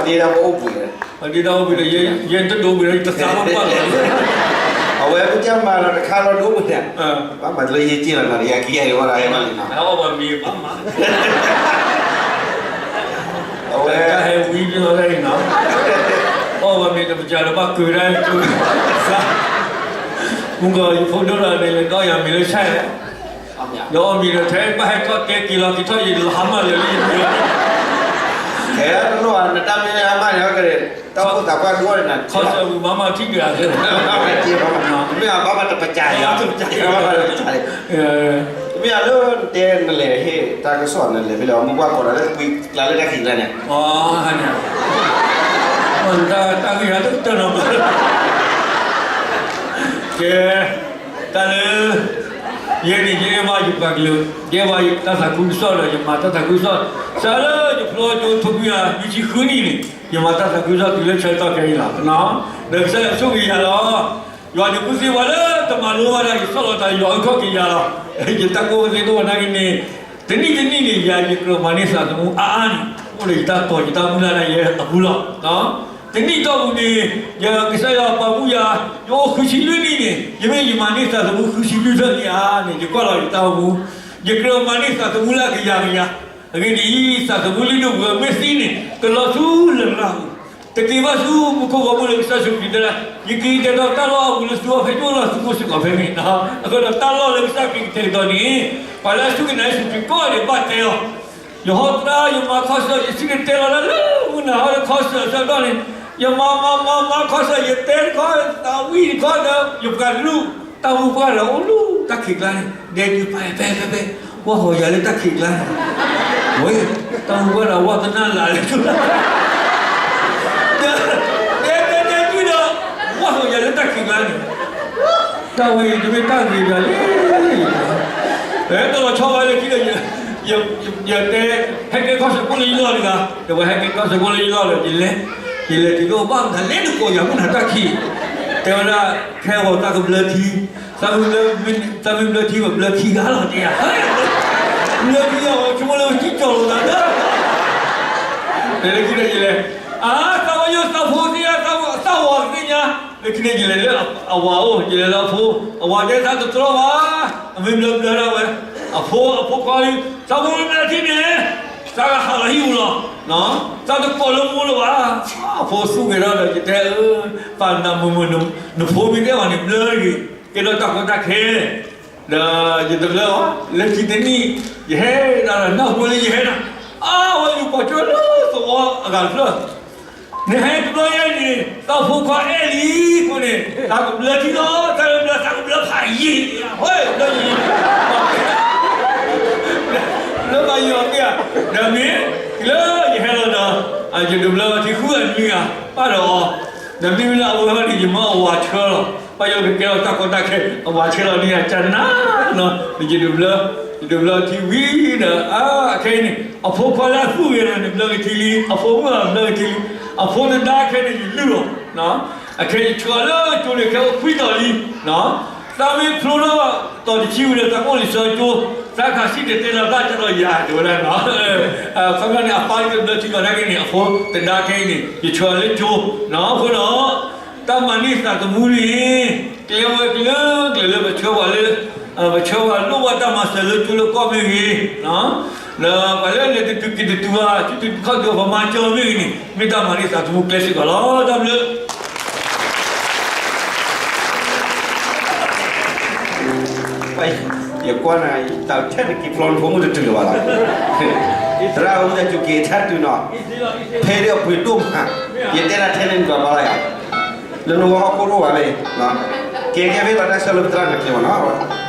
ဒ့ဒၣ်ပအိၣ်ဘှံး, ဒ့ဒၣ်အိၣ်ဘှံးဒီး ယဲတဒိးဘှံးဒီး ယတသးဘၣ်ဘၣ်လီၤ, အဝဲမ့ၢ်ကမၤလီၤတခါလီၤဒိၣ်ဘှံးန့ၣ်, ဘၣ်မၤတလၢယဲက့လီၤနီၤ ယကယဲၢ်လီၤဘၣ်ဒီးယဲဘၣ်လံနီၤ, အီၣ်ဘၣ်မ့ၤဘၣ်မး, အဝဲတၢ်ဟဲဝံၤလီၤဒၣ်အံၤနီၤ, အီၣ်ဘၣ်မ့ၤတပစၢ်ဒီးဘၣ်ကၢၤဒၣ်, မုၢ်ကီးယဖိဒိၣ်ဒီးန့ၣ် လဲၤဒီးယၤမ့ၤလၢဆၣ်, ဒီးအီၣ်မ့ၤဒီးထဲဘၣ်ဟဲထီၣ်တဲက့ၤလီၤက့ၤထီၣ်ယံၤလီၤဟါမၢ်လၢယမ့ၤ, နတၢ်မ့ၢ်ဟါမၢ်န့ၣ် တၢ်အိၣ်ဖှိၣ်သးပှၢ်ဒိၣ်န့ၣ်, ခီဆၢမုၢ်မၤမၤထံၣ်က့ၤဧါ, မ့ၢ်ဘၣ်မၤတပစၢ်ယၤ, မ့ၢ်အလၢနတဲနလဲၤဟ့ၣ်တၢ်ကစီၣ်နလဲၤဖဲလဲၣ် မုၢ်ပှၢ်ကိးဒီးလၢကွံကျါလၢတၢ်ခံးကျါန့ၣ်, တၢ်ဂ့ၢ်ဟဲတကတၢၢ်နီၤ, ကဲ, တၢ်လၢ ယဲန့ၣ် ယအဲၣ်ဘၣ်ယပှၤကလုာ်, ယအဲၣ်ဘၣ်ယတၢ်သးခုကစီၣ်ဒီး ယမၤတၢ်သးခုကစီၣ်, စးလၢယဖျီကၠိထိခွံကယၤ နွံဆံဃုနံၣ်န့ၣ် ယမၤတၢ်သးခုကစီၣ်တုၤလၢဆၢကတီၢ်ခဲအံၤလီၤ. ဒီးကစၢ်ယွၤဆိၣ်ဂ့ၤယၤလီၤ. ယွၤန့ၣ်ကူၣ်သ့ဝဲလၢတမၤလိဘၣ်ဒၣ် ယဆီၣ်လီၤတၢ်ယွၤအုၣ်ခီၣ်က့ၤယၤလီၤ. ယတၢ်ကူၣ်သ့ဒိၣ်ဝဲနာ်က့န့ၣ်, တနံၣ်တနံၣ်န့ၣ် ယၤယကြၢးမၤန့ၢ်သးသမူအါအါန့ၣ် အိၣ်ဒီးယတၢ်တီၤယတၢ်မုၢ်လၢ်ဒၣ်ယဲအပူၤလီၤ. တနံၣ်တီၢ်ပူၤန့ၣ် ယကစၢ်ယွၤပာ်မူယၤ, ယအိၣ်ဃုဆံလွံၢ်နံၣ်န့ၣ် ယမ့ၢ်ယမၤန့ၢ်သးသမူဃုဆံလွံၢ်ဖျၢၣ်န့ၣ်ဧါန့ၣ် ယကွၢ်လီၤယတၢ်အိၣ်မူ, ယကြၢးမၤန့ၢ်သးသမူလၢအကယၤကယၤ, အဂ့ၢ်ဒ်အံၤ, သးသမူလၢနဂၢၢ်မ့ၢ်သံန့ၣ် ကလီၤဆူလရာ်ပူၤ, တက့ၤဘၣ်ဆူမူခိၣ်ဘီမုၢ်လၢကစၢ်ယ့ၣ်ၡူးခရံာ်တဲဒၣ်, ယက့ၤကတဲာ်ကတီၤတၢ်လီၢ်အပူၤလၢသုဂီၢ်ဖဲယအိၣ်လီၤသုကိးစ့ၢ်ကီးဖဲန့ၣ်, အဃိဒီးတၢ်လီၢ်လၢကစၢ်ခရံာ်ကတဲာ်ကတီၤန့ၣ်, ပှၤလၢအစူၢ်က့ၤနာ်ယ့ၣ်ၡူးခရံာ်ကိးဂၤဒဲးဘၣ်တဲအီၤ, ယဟီတရါ ယမၤခီဆၢ ယစံၣ်တဲၤတဲလီၤဒၣ်လၢမုၢ်နၤဟီဒီးခီဆၢအဆၢကတီၢ်န့ၣ်, ယမၤမၤမၤမၤခီဆၢ ယတဲတခီ သးဝံၣ်တခီဒီး ယပှၤကလုာ် တၢ်မူပှၢ်ဒီးအိၣ်လၢတၢ်ခံးကျါန့ၣ် ဒဲးဒုးဖဲဖဲဖဲဖဲ, ဝၢ်ဟီၣ်ယၤလၢတၢ်ခံးကျါန့ၣ်, ဝဲ, တၢ်မူပှၢ်ဒီးဝၢ်သနၢ်လၢာ်လၢ ဒဲးဒဲးဒဲးဒုးဒီး ဝၢ်ဟီၣ်ယၤလၢတၢ်ခံးကျါန့ၣ်, တၢ်ဝဲအံၤတမ့ၢ်တၢ်ဂ့ၤဘၣ်လံ, ပတလီၤဆီဘၣ်လၢခံဒီး ယတဲ, ဟဲကဲခီၣ်စၢဖှိၣ်လၢယလီၢ်တဂၤ, ဒီးပှၤဟဲကဲခီၣ်စၢဖှိၣ်လၢယလီၢ်ဒီး ယလဲၤ, ယလဲၤတုၤလၢဘၣ်မတၤလဲၣ်နကိးယၤမုၢ်နၤတၢ်ခံး, တဲဝဲဒၣ်, ခဲဂီၤတၢ်ကဘျၢထံ, တၢ်မ့ၢ်ဘျၢထံ ပဘျၢခံဂၤလီၤတဲယၤ, ဘျၢထံအီၤ ဆိကမိၣ်လၢပထံၣ်ကၠီၤလိာ်သးလၢ တဲလၢခံဒီးယလဲၤ, အါ, သးဝဲယိၣ်သးဖိသ့ၣ်ညါ, သးဝဲသးဝီသ့ၣ်ညါ, လၢခံန့ၣ် ယလဲၤလၢအဝၤအိၣ်, ယလဲၤလၢအဖိ, အဝၤတဲသးတတြီဘၣ်, အမ့ၢ်ဘျၢဘျၢဒၣ်ဝဲ, အဖိ, အဖိခွါလံ, သးဖိမ့ၢ်ဘျၢထံန့ၣ်, သးကဟးလီၤဟံၣ်ပူၤလီၤ, သးတကိးလၢမိၢ်လၢၤဘၣ်, အဖိသူၣ်ဂ့ၤထီၣ်ဒီး ယတဲအၢ, ပာ်နးမုာ်မုာ်, နဖိမ့ၢ်တဲအီၤန့ၣ် ဘျၢဂ့ၤ, ကဲထီၣ်တၢ်ကီတၢ်ခဲ ဒီးယတဘျၢဘၣ်, လၢခံတနံၣ်, ယဟဲဒၣ်ဒီးနၢ်ဟူလၢယဟဲဒၣ်, အါ, ဝဲယူၤပှၤကၠီလၢသဝီအဂၤတဖျၢၣ်, နဟဲတဘျီယဲန့ၣ် သးဖိခွါအဲၣ်လံအဃိန့ၣ်, သးကဘျၢထံလီၤ, သးကဘျၢ, သးကဘျၢဖးယံာ်, ဟဲ, ဘျၢယံာ်, လၢဖးယံာ်အီၤသ့ဧါ, ဒီးမ့ၢ်, လၢယဟဲလီၤဒီး, ယတဘျၢထံဃုဂၤနွံဂၤ, ပၢ်ဒီးအီၤ, ဒီးမ့မ့ၢ်လၢအဝဲဟီန့ၣ် ယမၢအဝၤဆှၢလီၤ, ပၢ်ယီၤကကဲထီၣ်တၢ်ကီတၢ်ခဲ, အဝၤဆှၢလီၤန့ၣ် ယကနၣ်နီၤ, ယတဘျၢ, ယတဘျၢထံဝံၤဒီး, အါ, အခဲအံၤန့ၣ် အဖိခွါလၢအသူၣ်ဂ့ၤန့ၣ် နဘျၢကထံလံ, အဖိမုၣ်အဘျၢကထံလံ, အဖိသဒါခဲန့ၣ် ယလုၢ်အီၤ, အခဲအံၤယဆှၢလၢကၠိန့ၣ် ခဲအိၣ်ခွံတီၤလံ, သးမ့ၢ်ဖျိထီၣ်တီၤတဆံဝံၤဒီး သးကအိၣ်လံာ်စီဆှံကၠိ, သးခးစံၣ်တဲၤတဲလီၤသးတဲလီၤယၤ တဲဝဲဒၣ်နီၤ, ခီဖျိန့ၣ် အပၢ်လၢကဘျၢထံလီၤနာ်က့န့ၣ် အဖိသဒါခဲအံၤန့ၣ် ယဆှၢလၢကၠိ, အဃိဒီး တၢ်မၤန့ၢ်သးသမူန့ၣ် ကျဲဝဲကျၢၤကျၢၤလၢပဆှၢပှၤလၢ, ပဆှၢပှၤလိၣ်ဘၣ်တၢ်မၤစၢၤလၢကၠိလၢကီၢ်မ့ၢ်ဂ့ၤ, ဒီးပှၤလၢလဲၤတတုၤက့ၤတတုၤဘၣ် ဆူတတုၤခီၣ်တုၤပမၤစၢၤမ့ၢ်ဂ့ၤန့ၣ် မ့ၢ်တၢ်မၤန့ၢ်သးသမူကျဲစ့ၢ်ကီးလီၤ. တၢ်ဘျုး ယကွၢ်နၤ တၢ်ထဲန့ၣ်က့ၤဖျီနဖိမုၣ်တတုၤလၢၤဘၣ်လီၤ. သရၣ်အိၣ်တၢ်စူၢ်က့ၤထါတုၤနီၤ, ဖဲဒၣ်ပှ့ၤဒိၣ်မး, ယတဲဒၣ်ထဲန့ၣ်နကွၢ်ဘၣ်လီၤယၤ, လၢနဝီဟီၣ်ခိၣ်ရိၣ်ဘၣ်မ့ၢ်, ကဲကဲဖဲလီၤတၢ်ဆၢလၢပသရၣ်နကျဲမ့ၢ်နီၤ.